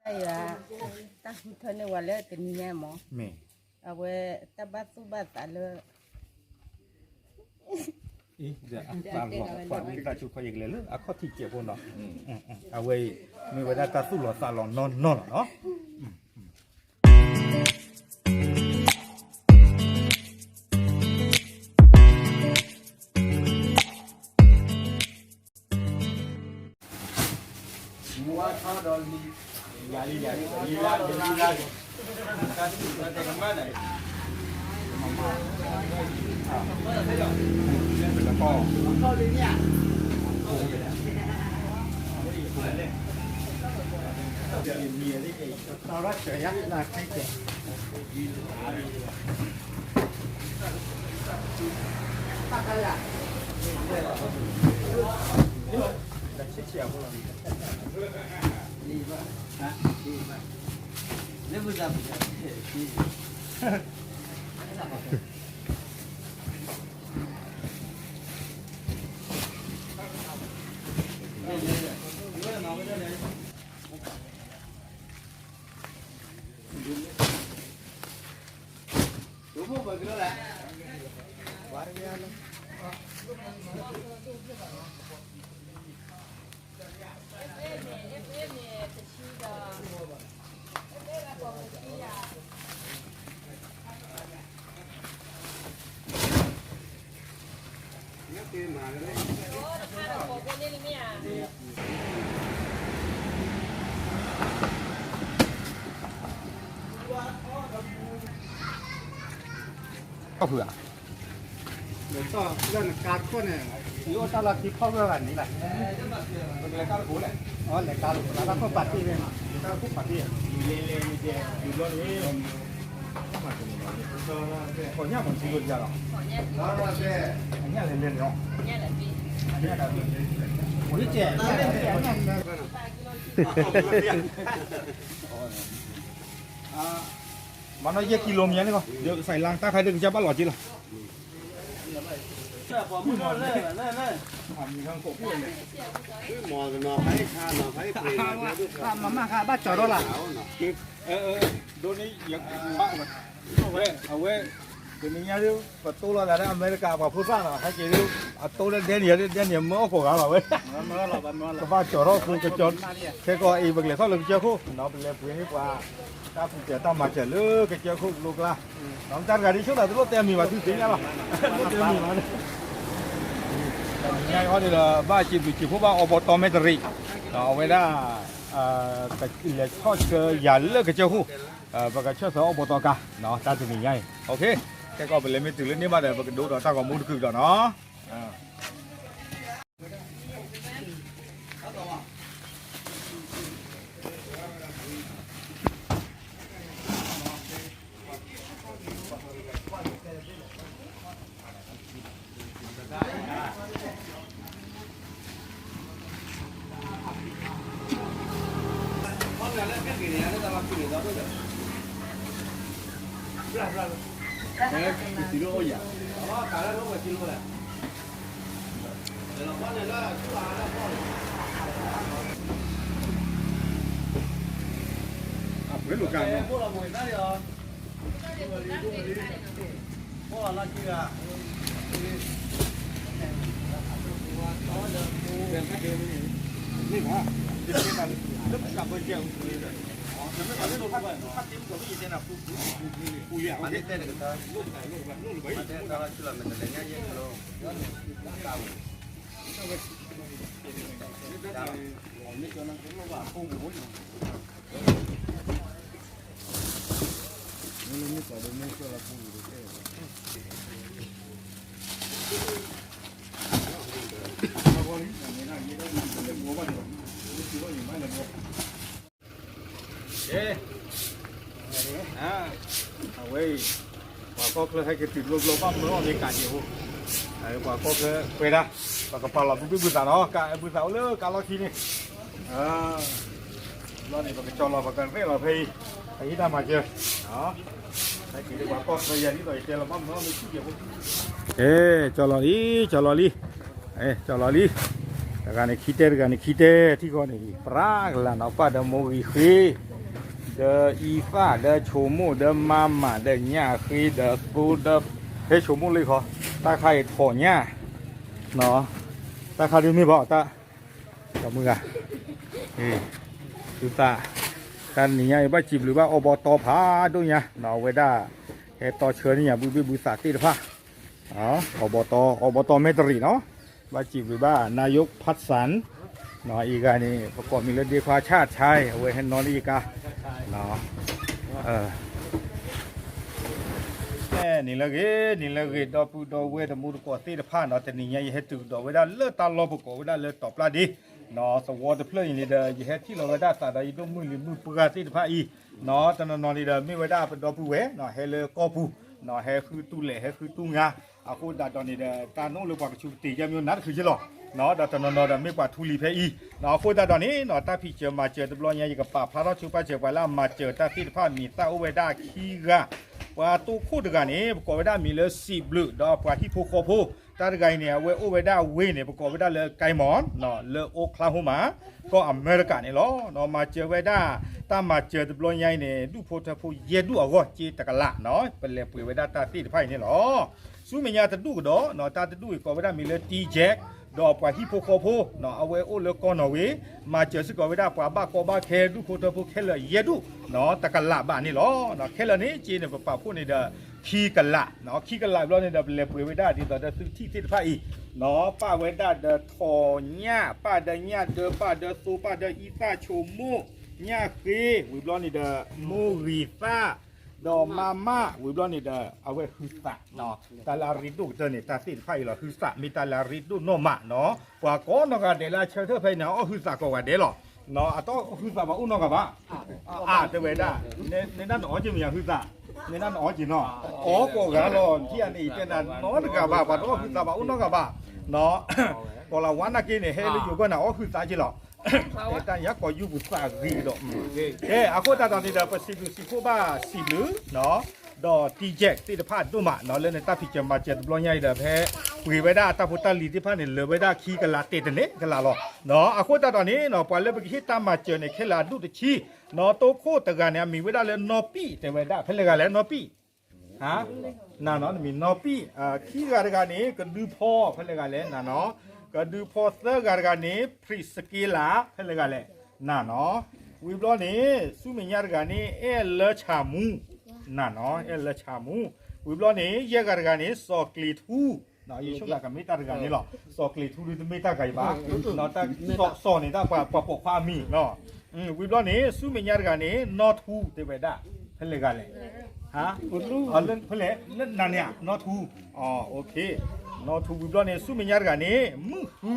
တၢ်ယွၤ တၢ်ဃုထၢန့ၢ်ဝဲလၢတနံၤညါမး, မ့ၢ် အဝဲတၢ်ဘၣ်သူၣ်ဘၣ်သးလၢ အသးလီၤပှၤလၢတၢ်ဆိခွါယကလဲၤလၢအခီၣ်ထံးစဲးဖိနီၤ, အဝဲအံၤ မ့ၢ်ဝဲဒၣ်တၢ်သူၣ်လီၤသးလီၤနီၢ်နီၢ်လီၤနီၤ. ဖီၣ်ဖုးဧါ, လၢနကါခိၣ်န့ၣ် ယအိၣ်တၢ်လီၢ်ခံဖီၣ်ဖုးဂၤန့ၣ်လီၤ, လဲၤကါလၢခိၣ်ပာ်တ့ၢ်ဝဲ, လဲၤကါလၢခိၣ်ပာ်တ့ၢ်ဝဲ, လဲၤလဲၤလဲၤလဲၤ ယူၤဘျီန့ၣ် ပှၤညၣ်ပှၤထံလိာ်ယၤလီၤ, ပှၤညၣ်လဲၤလဲၤန့ၣ်လီၤ, ဝံၤကဲး မၤနီၢ်ယဲၢ်ကံလိမ့ၢ်န့ၣ်ကီး ဒီးကစၢ်လါတၢ်ခါဒ်ကစၢ်ဘၣ်လီၤက့ၤလီၤ, မၤမၤခါ ဘၣ်ကၠီၤထီၣ်လၢ်, ဒိးန့ၢ်ယဘၣ်ဝဲ, အဝဲ တနံၤညါဒ် ပတိလိာ်သးလၢအမဲရကၤပှၤဖိသၣ်နီၤ ဟဲက့ၤဒ် အတိလၢဒဲနံၤဒ် ဒဲနံၤမၢအီၣ်ဃိးဂၤလီၤဝဲ, ကဘၣ်ကၠီၤထီၣ်ဖိကကၠီ, ခဲကီးအံၤ ပကလဲၤထီၣ်လၢကစၢၢ်ခိၣ်နီၤ ပလဲၤပှ့ၤန့ၢ်ပှၤ တၢ်ပူၤဖျဲးတၢ်မၤစၢၤလၢကစၢၢ်ခိၣ်ကလိကျါ, ဒီးတၢ်တဂၤဒ်ဆိသးတလိၣ်တဲအမံၤဘၣ် သုသ့ၣ်ညါလီၤ, တလိၣ်တဲအမံၤဘၣ်, တနံၤညါအံၤန့ၣ်ဒီး ဘၣ်စံးဘျုးစံးဖှိၣ်ဘၣ်အီဘီတီမဲတရံး, အဝဲဒၣ် လဲၤဆီၣ်ဆှၢယၤလၢကစၢၢ်ခိၣ်, ပကဆီၣ်ဆှၢအီဘီတီကါ, တၢ်တနံၤညါအံၤ, ခဲကီးပလဲၤမ့ၢ်တုၤလၢန့ၣ်ဘၣ်ဒီး ပကဒိဒီးတၢ်ဂီၤမူတကုာ်ဒီးနီၤ. အပှဲၤလိာ်ကါနီၤ. ကဲ, အဝဲအံၤ ပှၤကီၢ်ချၢဟဲက့ၤတုၤကျိကျိဘၣ်မၢအီၣ်မ့ၢ်ကးက့ၤဖိ, ပှၤကီၢ်ချၢပှဲၤဒၣ်, ပကပာ်လီၤဘုဘ့ၣ်ဘုသးနီၤ, ကးဘုသးအိၣ်လၢကါလီၢ်ခံန့ၣ်, ဘျီန့ၣ် ပကကၠီလီၤ ပကရဲၣ်လီၤဖဲအံၤ, ပဟ့ၣ်တၢ်မၤစၢၤ, ဟဲက့ၤလၢပှၤကီၢ်ချၢယၤဒ်သိးယတဲလီၤဘၣ်မၢအီၣ်မ့ၢ်ဆူၣ်က့ၤဖိ, ကၠီလီၤလံ ကၠီလီၤလံ, ကၠီလီၤလံ, တဂၤန့ၣ်ခံတဲ တဂၤန့ၣ်ခံတဲ ထံဃီန့ၣ် ပြးကလးနီၤ ပၢ်ဒီးမိၢ်ဂံၤဃ့ ဒီးအံသၣ် ဒီးဆိမိၣ် ဒီးမါမး ဒီးညၣ်ဃ့ ဒီးသိဒီး ဟဲဆိမိၣ်လၢခီ, တၢ်ခါအံၤထီၣ်ညၣ်, တၢ်ခါဒုမ့ၢ်ဘၣ်တၢ်, ဒီးမုၢ်ဂၤ, သုသး, တၢ်နံၤညါအံၤဘၣ်စံးဘျုးဘၣ်အီဘီတီဖးဒိၣ်ညါ, အဝဲဒၣ် ဟဲတီဆှၢန့ၢ်ယၤဘုဘ့ၣ်ဘုသးသ့ၣ်တဖၣ် အီဘီတီ အီဘီတီမဲတရံးနီၤ, ဘၣ်စံးဘျုးဘၣ် နါယိၣ်ဖးစၣ်, အံၤဂၤန့ၣ် ပကိးမံၤလၢဒ့ခွါဆၣ်ဆါ အဝဲဟဲနီၣ်လၢယကါ, နံၤလၢဂ့ၤ နံၤလၢဂ့ၤ ဒီပုၢ်ဒီဝဲၢ်တံၤသကိးသ့ၣ်တဖၣ်နီၤ, တနံၤညါယဟဲတုၤကဒီးဝဲဒၣ်လၢတၢ်လီၢ်ပကိးဝဲဒၣ်လၢတီၤပျၢ်ဒ့, သဝီတဖျၢၣ်အံၤန့ၣ်ဒီး ယဟဲထံၣ်လီၤဝဲဒၣ်သးဒီးယဒိၣ်မုၢ်လံၤမုၢ်ပှၢ်သ့ၣ်တဖၣ်အံၤ, တနီၤနီၤန့ၣ်ဒီးမ့ၢ်ဝဲဒၣ်ပဒီပုၢ်ဝဲၢ် ဟဲလၢကီၢ်ပူၤ, ဟဲဃုတူၢ်လဲၣ် ဟဲဃုတူၢ်ငါ, အဃိသတးဒီးန့ၣ်ဒီး တၢ်နအိၣ်လၢပှၤကဆူးကတ့ၤယဲမ့ၢ်နးတခုးက့လီၤ, ဒီးတနီၤနီၤဒီးမ့ၢ်ပှၤထူလံၤဖဲအံၤ, အဃိသတးဒီးန့ၣ် တၢ်ဖံးစၢၤမၤစၢၤတဘျီညါ ယကပာ်ဖျါထီၣ်ဆိပာ်စၢၤပှၤလၢအမၤစၢၤတၢ်သ့ၣ်တဖၣ် မ့ၢ်သၣ်အိၣ်ဝဲဒၣ်ခံဂၤ, ပှၤတိခိၣ်တဂၤန့ၣ် ပကိးဝဲဒၣ်မံၤလၢစံးဘျုး ဒီးပှၤဟံၣ်ဖိဃီဖိ, တၢ်တဂၤအံၤန့ၣ် အဝဲအိၣ်ဝဲဒၣ်ဝ့ၢ်န့ၣ် ပကိးဝဲဒၣ်လၢကဲမီၣ် လၢအိၣ်ကျါဟိမး ကီၢ်အမဲရကၤန့ၣ်လီၤ. မၤစၢၤဝဲဒၣ် တၢ်မၤစၢၤတဘျီညါအံၤန့ၣ် ဒူၣ်ဖိထၢဖိယဲၢ်ဒူၣ်အဂီၢ် က့တကလးနီၤ ပလဲၤပှ့ၤဝဲဒၣ်တၢ်သ့ၣ်တဖၣ်အံၤန့ၣ်လီၤ. ဆူမဲာ်ညါတဒူၣ်ကဒီး တၢ်တဒူၣ်အံၤကိးဝဲဒၣ်မံၤလၢ T Jack ဒီးပှၤဟံၣ်ဖိဃီဖိ အဝဲအိၣ်လၢကီၢ်နီၣ်ဝ့ မၤစၢၤစ့ၢ်ကီးဝဲဒၣ်ပှၤဘၣ်ကီဘၣ်ခဲ ဒူၣ်ဖိထၢဖိခဲလၢာ်ယဲၢ်ဒူၣ် တကလးဘၣ်န့ၣ်လီၤ. ခဲလၢာ်န့ၣ် က့န့ၣ် ပပာ်ဖှိၣ်န့ၣ်ဒီး ခံကလး ခံကလးဘျီန့ၣ်ဒီး ပလဲၤပှ့ၤဝဲဒၣ်ဒ်သိးဒီးသုထံၣ်သ့ၣ်တဖၣ်အံၤ ပၣ်ဝဲဒၣ်ဒီးထီၣ်ညၣ် ပၣ်ဒီးညၣ်ဒၢ ပၣ်ဒီးသိ ပၣ်ဒီးအံသၣ် ဆိမိၣ် ညၣ်ဃ့ ဝံၤဘျီန့ၣ်ဒီး မိၢ်ဂံၤသၣ် ဒီးမါမး ဝံၤဘျီန့ၣ်ဒီး အဝဲဟုသး တၢ်လၢအရ့ဒိၣ်ကတၢၢ်န့ၣ် တၢ်သ့ၣ်တဖၣ်အံၤလီၤ. ဟုသးမ့ၢ်တၢ်လၢအရ့ဒိၣ်နီၢ်မးနီၤ ပှၤကိးနီၢ်ဂၤဒဲးလၢအဆၢထၢၣ်ဖဲအံၤန့ၣ် အအီၣ်ဟုသးကိးဂၤဒဲးလီၤ. အတအီၣ်ဟုသးဘၣ်အိၣ်နီတဂၤဘၣ် အတဲဝဲဒၣ် နဲဒၣ်နအီၣ်က့ၤမ့ၢ်ယၤဟုသး နဲဒၣ်နအီၣ်က့ၤနီၤ အီၣ်ကိးဂၤလီၤ ထံၣ်အန့ၣ် ယတဲနၤနီတဂၤဘၣ် ပှၤတအီၣ်ဟုသးဘၣ်အိၣ်နီတဂၤဘၣ် ကိးလၢဝါနာ်က့န့ၣ် ဟဲလၢယိၤကီၢ်န့ၣ် အီၣ်ဟုသးက့ၤလီၤ တၢ်ညါကိးယူပူၤသးဂ့ၤကဒီး ကဲ အဃိသတးဒီးန့ၣ်ဒီး ပစံးဘျုးစံးဖှိၣ်ဘၣ်စံးဘျုး ဒီး T Jack သ့ၣ်တဖၣ်ဒိၣ်မးနီၤ လၢနတၢ်ဖံးစၢၤမၤစၢၤတဘျီညါအံၤဒီး ဖဲပှ့ၤဝဲဒၣ်အတၢ်ဖိတၢ်လံၤသ့ၣ်တဖၣ်န့ၣ် လၢာ်ဝဲဒၣ်ခံကလးတဲာ်တန့ၢ်ကလးလီၤ. အဃိသတးဒီးန့ၣ်နီၤ ပှၤလၢပကဟ့ၣ်တၢ်မၤစၢၤန့ၣ် ခဲလၢာ်အဒူၣ်တဆံ နီၤတိခိၣ်တဂၤန့ၣ် အမံၤဝဲဒၣ်လၢနီၢ်ပံၣ် တဲဝဲဒၣ် ဖဲလဲၣ်ဂၤလဲၣ်နီၢ်ပံၣ် နၤနီၤ နမံၤနီၢ်ပံၣ် ခံဂၤတဂၤန့ၣ် ကဒုဖီ ဖဲလဲၣ်ဂၤလဲၣ် နၤနီၤ ကဒုဖီ သၢဂၤတဂၤန့ၣ် ဖရံးစက့လး ဖဲလဲၣ်ဂၤလဲၣ် နၤနီၤ ဝံၤဘျီန့ၣ် ဆူမဲာ်ညါတဂၤန့ၣ် အဲၣ်လၢဆၣ်မူ နၤနီၤ အဲၣ်လၢဆၣ်မူ ဝံၤဘျီန့ၣ် ယဲၢ်ဂၤတဂၤန့ၣ် စီၤကျ့ၤထူ ယဆိကမိၣ်ကမ့ၢ်တၢ်တဂၤန့ၣ်လီၤ စီၤကျ့ၤထူဒုတမ့ၢ်တၢ်ဂၤအံၤဘၣ် စီၤန့ၣ်တၢ်ပှၤပိာ်ခွါအမံၤ ဝံၤဘျီန့ၣ် ဆူမဲာ်ညါတဂၤန့ၣ် နီၢ်ထူတဲဝဲဒၣ် ဖဲလဲၣ်ဂၤလဲၣ် ဖဲလဲၣ် လၢနၤန့ၣ် နီၢ်ထူ နီၢ်ထူဝံၤဘျီန့ၣ် ဆူမဲာ်ညါတဂၤန့ၣ် မုၢ်ဃု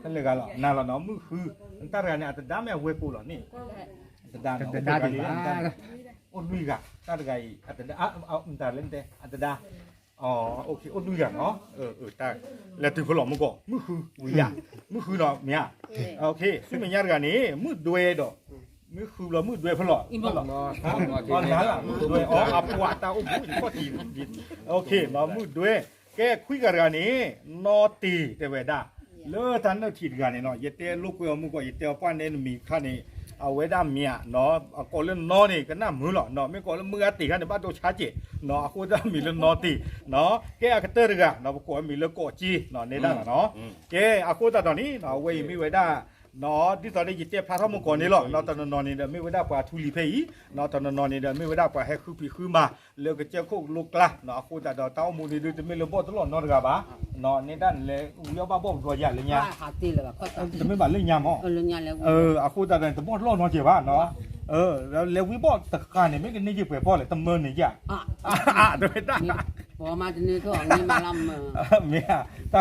ဖဲလဲၣ်ဂၤလီၤ နၤလီၤနီၤ မုၢ်ဃု တၢ်တဂၤန့ၣ် အတဒါမ့ၢ်အဝဲၢ်ကိာ်လီၤန့ၣ် တဒါနီၤ အိၣ်လွံၢ်ဂၤ တၢ်တဂၤအံၤ အတဒါ မတၤလဲၣ်တဲ အတဒါ အိၣ်လွံၢ်ဂၤနီၤ လဲၤတုၤဖဲလီၤမူကီၢ် မုၢ်ဃုဝံၤယၤ မုၢ်ဃုနီၤမ့ၢ်ဧါ ဆူမဲာ်ညါတဂၤန့ၣ် မုၢ်ဒွဲဒီး မုၢ်ဃုဘျီမုၢ်ဒွဲဖဲလီၤ နၤလၢမုၢ်ဒွဲ အီ အပှၤတၢ်အိၣ်ဘူး ယခီၣ်ထံး မုၢ်ဒွဲ ကဲခွံဂၤတဂၤန့ၣ် နီၢ်တ့ၤတဲဝဲဒၣ် လၢတၢ်နၢၣ်ထံးတဂၤန့ၣ်နီၤ ယတဲလိာ်ကွဲအီၤမူကီၢ် ယတဲအီၤပှၢ်နဲနမံၤခါန့ၣ် အဝဲဒၣ်မ့ၢ်ဧါနီၤ အကိးလၢနီၢ်န့ၣ် ကနၣ်မုာ်လီၤနီၤ မ့ၢ်ကိးလၢမုၢ်ဂၤတ့ၤခါန့ၣ် ဘၣ်ဒိဆါကဲးနီၤ အဃိသတးမံၤလၢနီၢ်တ့ၤနီၤ ကဲအကတၢၢ်တဂၤနီၤ ပကိးမံၤလၢကိးက့နီၤ နဲဒၣ်နီၤ ကဲအဃိသတးဒီးန့ၣ် အဝဲအံၤမ့ၢ်ဝဲဒၣ် ဒ်သိးဒီးယတဲဖျါထီၣ်မူကီၢ်န့ၣ်လီၤ တနီၤနီၤန့ၣ်ဒီးမ့ၢ်ဝဲဒၣ်ပှၤထူလံၤဖဲအံၤ တနီၤနီၤန့ၣ်ဒီးမ့ၢ်ဝဲဒၣ်ပှၤဟဲဃုဖံးဃုမၤ လၢကစၢၢ်ခိၣ်လိကျါ အဃိသတးဒီးတၢ်အိၣ်မူန့ၣ်ဒုးတမ့ၢ်လၢဘီၣ်တလီၢ်နီတဂၤဘၣ် နဲဒၣ်လဲၤဝံအီၣ်ဘၣ်ဘီၣ်ဘျီယၤလၢညါ တမ့ၢ်ဘၣ်လၢညါမး အဃိသတးဒီးတဘီၣ်တလီၢ်နီတစဲးဘၣ် လဲၤဝံဘီၣ်တဃၣ်န့ၣ် မ့ၢ်ကန့ၢ်ယပှဲၤပီၣ်လဲၣ် တမၢန့ၣ်ယၤ တဝဲဒၣ် မ့ၢ်ဧါ တၢ်ဃိသတးဒီးတဘီၣ်တလီၢ်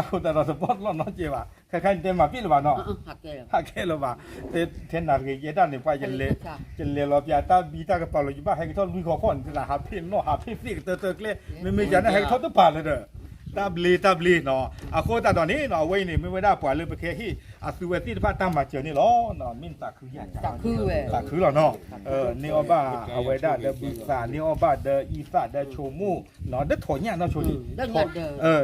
နီတစဲးဘၣ် ခဲခါန့ၣ်တဲမၤပ့ၣ်လၢၤဘၣ်နီၤ ဟးကဲလၢၤဘၣ် ထဲနၤတဂ့ၤ ယဲဒၣ်န့ၣ် ပှၤ ယလဲၤလီၤပၠးတၢ်ဘံၣ်တၢ်ကပၤလီၤ ယဘၣ်ဟဲကထီၣ်လွံၢ်ဃီခီၣ်န့ၣ် တၢ်ဟးဖ့ၣ်နီၣ်ဟးဖ့ၣ်သ့ၣ်ကတၢၢ်တၢၢ်ကျဲ မ့မ့ၢ်ယၤန့ၣ်ဟဲကထီၣ်တပၤလၢၤဒီး တၢ်ဘျ့တၢ်ဘျ့နီၤ အဃိသတးဒီးန့ၣ်နီၤ အဝဲအံၤန့ၣ် မ့ၢ်ဝဲဒၣ်ပှၤလၢပကဟ့ၣ် အသုဝဲသ့ၣ်တဖၣ်တၢ်မၤစၢၤန့ၣ်လီၤ. မ့ၢ်သးခုယၤ သးခုလီၤနီၤ. န့ၢ်အီၣ်ဘၣ်အဝဲဒၣ်ဒီးဘုသး န့ၢ်အီၣ်ဘၣ်ဒီးအံသၣ်ဒီးဆိကမိၣ်နီၤ ဒီးထိးညၣ်နီၤဆိန့ၣ်,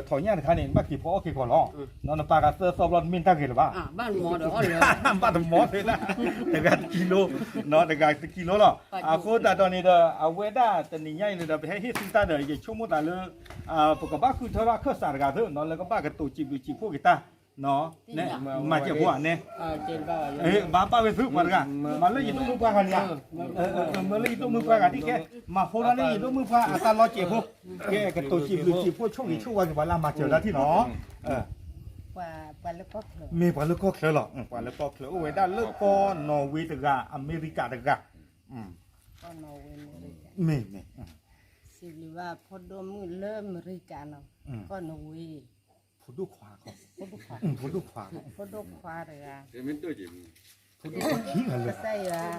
ထိးညၣ်တခါန့ၣ် နဘၣ်က့ၤဖီအီၣ်က့ၤကီးလီၤ. နပာ်ဂၤသၢသီဘျီ တမ့ၢ်တၢ်ဂ့ၤလၢၤဘၣ်. ဘၣ်တမီဒီးအီၣ်လၢ ဘၣ်တမီသ့ဒၣ် တဂၤတကံလိ, တဂၤတကံလိလီၤ. အဃိသတးဒီးန့ၣ်ဒီး အဝဲဒၣ်တနံၤညါအံၤန့ၣ်ဒီး ပဟဲဟ့ၣ်သုတၢ်ဒီး ယဆိကမိၣ်သးလၢ ပကဘၣ်ဃုထၢဘၣ်ခၢၣ်စးတဂၤသ့နီၤ လၢကဘၣ်ကတိၤစံးဘျုးစံးဖှိၣ်က့ၤတၢ်, မၤစၢၤဖိဧါန့ၣ်, ဘၣ်ပာ်ဝဲသုပှၤတဂၤ, မၤလၢယဒိၣ်မုၣ်ပှၤဂၤန့ၣ်ဧါ, မၤလၢယဒိၣ်မုၣ်ပှၤဂၤဒ်ကဲ, မၤဖိလီၤန့ၣ် ယဒိၣ်မုၣ်ပှၤအတၢ်လီၤစဲးဖိ, ကဲကတိၤစံးဘျုးစံးဖှိၣ်ဆိၣ်ဂ့ၤဆိၣ်ဝါက့ၤပှၤလၢအမၤစၢၤတၢ်ထံၣ်နီၤ, မ့ၢ်ပှၤလၢကီၢ်ချၢလီၤ, ပှၤလၢကီၢ်ချၢ အိၣ်ဝဲဒၣ်လၢကီၢ်နီၣ်ဝ့တဂၤ အမဲရကၤတဂၤ, မ့ၢ်မ့ၢ်, စံးဘျုးဘၣ်ဖိဒိၣ်မုၣ်လၢအမဲရကၤနီၤ, ကီၢ်နီၣ်ဝ့, ဖိဒိၣ်ခွါ, ဖိဒိၣ်ခွါတဂၤ, ဖိဒိၣ်ခွါခံဂၤလၢ ကစၢ်ယွၤ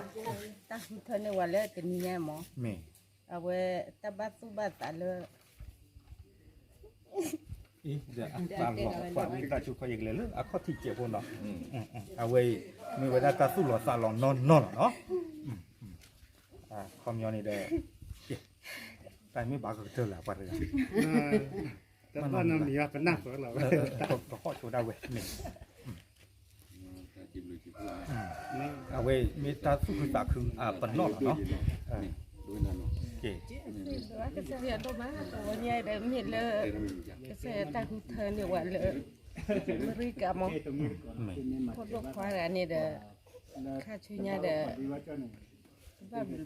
တၢ်ဃုထၢန့ၢ်ဝဲလၢတနံၤညါမး, မ့ၢ်, အဝဲတၢ်ဘၣ်သူၣ်ဘၣ်သးလၢ အသးလီၤပှၤမ့ၢ်တၢ်ဆိခီယကလဲၤလၢအခီၣ်ထံးစဲးဖိနီၤ, အဝဲအံၤ မ့ၢ်ဝဲဒၣ်တၢ်သူၣ်လီၤသးလီၤနီၢ်နီၢ်လီၤနီၤ, ခီပညီန့ၣ်ဒီး တၢ်မ့ၢ်ဘၣ်ကကတၢၢ်လၢပှၤတဂၤ, တဘၣ်နီတမံၤဘၣ် ပနၢ်ပၢၢ်လီၤ, ကဟီၣ်ဆိဒၣ်ဝဲန့ၣ်, အဝဲမ့ၢ်တၢ်သူၣ်ခုသးခုအပနီၣ်လီၤနီၤ, ကဲ, ကစၢ်ယွၤဒိၣ်မး တဝီညါဒီးမ့ၢ်လၢ ကစၢ်ယွၤတၢ်ဃုထၢန့ၢ်ဝဲလၢ အမဲရကၤမး, ဖိဒိၣ်ခွါတဂၤန့ၣ်ဒီး ခါဆူညါဒီး ဘၣ်ဘျုး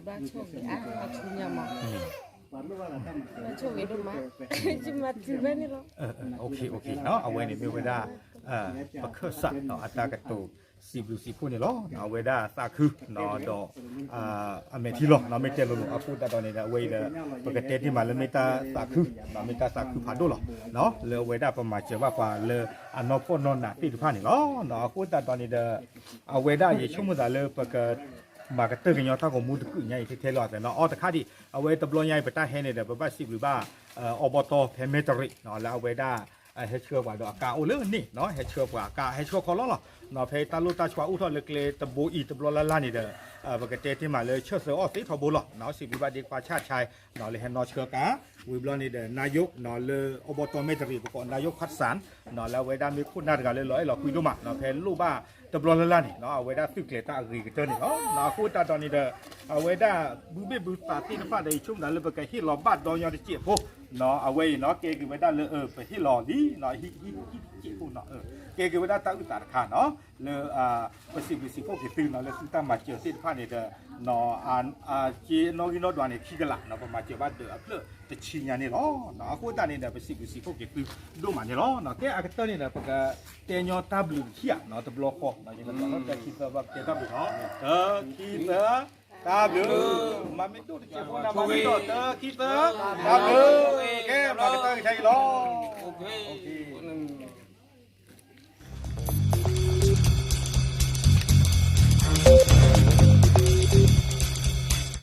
ဘၣ်ဆိၣ်ဂ့ၤအါခါဆူညါမး, ဘၣ်ဆိၣ်ဂ့ၤဒိၣ်မး, ယမၤတုၤဖဲန့ၣ်လီၤ, အဝဲန့ၣ်မ့ၢ်ဝဲဒၣ် ပခၢၣ်စးအတၢ်ကတိၤစံးဘျုးစံးဖှိၣ်န့ၣ်လီၤ, အဝဲဒၣ်သးခုဒီး အမဲာ်ထံလီၤ မ့ၢ်တဲလိၤလိၤ အဃိသတးဒီးန့ၣ်ဒီး အဝဲအံၤဒီး ပကတဲတ့ၢ်မးလၢမ့ၢ်တၢ်သးခု, မ့ၢ်တၢ်သးခုဖးဒိၣ်လီၤ, လၢအဝဲဒၣ်ပမၤစၢၤဘၣ်ပှၤလၢအနီၢ်ဖှီၣ်နီၢ်နးသ့ၣ်တဖၣ်န့ၣ်လီၤ, အဃိသတးဒီးန့ၣ်ဒီး အဝဲဒၣ်ယဆိကမိၣ်သးလၢပက မၤကတၢၢ်ကညီတၢ်ဂီၤမူတကုးညါအံၤထဲထဲလီၤအသးနီၤ, အီတခါဒံး အဝဲတဘျီညါအံၤ ပတၢ်ဟဲန့ၣ်ဒီး ပဘၣ်စံးဘျုးဘၣ် အိၣ်ဘၣ်တီၢ်ဖဲမဲၣ်တရံး လၢအဝဲဒၣ် ဟဲဆှၢပှၤဒီးအကါအိၣ်လၢန့ၣ် ဟဲဆှၢပှၤအကါ ဟဲဆှၢခီလီၤလီၤ, ဖဲတၢ်လိၣ်တၢ်ဆှၢအိၣ်ထီၣ်လၢကျဲတဘိအံၤတဘျီလၢ်လၢ်န့ၣ်ဒီး ပကတဲတ့ၢ်မးလၢဆၢၣ်သၢအီၣ်သ့ထီဘိလီၤ, စံးဘျုးဘၣ်ဒ့ခွါဆၣ်ဆဲ လၢဟဲနီၣ်ဆှၢကါ, ဝံၤဘျီန့ၣ်ဒီး နၢယိးလၢအိၣ်ဘၣ်တီၢ်မဲၣ်တရံး ပကိးနၢယိးခၣ်စၣ် လၢအဝဲဒၣ်မ့ၢ်ခိၣ်နၢ်တဂၤလၢလီၤအဲၣ်လီၤကွံဒိၣ်မး ဖဲလိၣ်ဘၣ်တဘျီလၢ်လၢ်န့ၣ် အဝဲဒၣ်သုးကျဲၤတၢ်အဂ့ၤကတၢၢ်န့ၣ်လီၤ, အဃိသတးဒီးန့ၣ်ဒီး အဝဲဒၣ်ဘုဘ့ၣ်ဘုသးသ့ၣ်တဖၣ်ဒီး ယဆိကမိၣ်သးလၢပကဟ့ၣ်လီၤဘၣ်ဒီညီတစဲးဖိ, အဝဲအံၤနီၤ ကဲက့ၤဝဲဒၣ်လၢ ပဟ့ၣ်လီၤလံ ဟံၣ်တစဲးဖိနီၤ, ကဲက့ၤဝဲဒၣ်တၢ်အုၣ်သးတခါနီၤ လၢ ပစံးဘျုးစံးဖှိၣ်က့ၤသုနီၤ လၢသုတၢ်မၤစၢၤသ့ၣ်တဖၣ်န့ၣ်ဒီး အက့နီၣ်ဂံၢ်နီၣ်ဒွးန့ၣ် ခံကလးနီၤ ပမၤစၢၤဘၣ်ဒီးအဖျၢၣ်တဆံညါန့ၣ်လီၤ, အဃိသတးန့ၣ်ဒီး ပစံးဘျုးစံးဖှိၣ်က့ၤသုဒိၣ်မးန့ၣ်လီၤ, ကဲအကတၢၢ်န့ၣ်ဒီး ပကတဲညီတၢ်ဘျုးခံဂၤနီၤ တဘျီဃီ ယကတဲခံသၢဘၣ် ပတဲတၢ်ဘျုးနီၤ, တၢ ခံ သၢ တၢ်ဘျုး, မၤမ့ၢ်ဒိၣ်တစဲးဖိနၤ မၤမ့ၢ်ဒိၣ် တၢ ခံ သၢ တၢ်ဘျုး, ကဲ မၤကတၢၢ်က့ၤခဲအံၤလီၤ.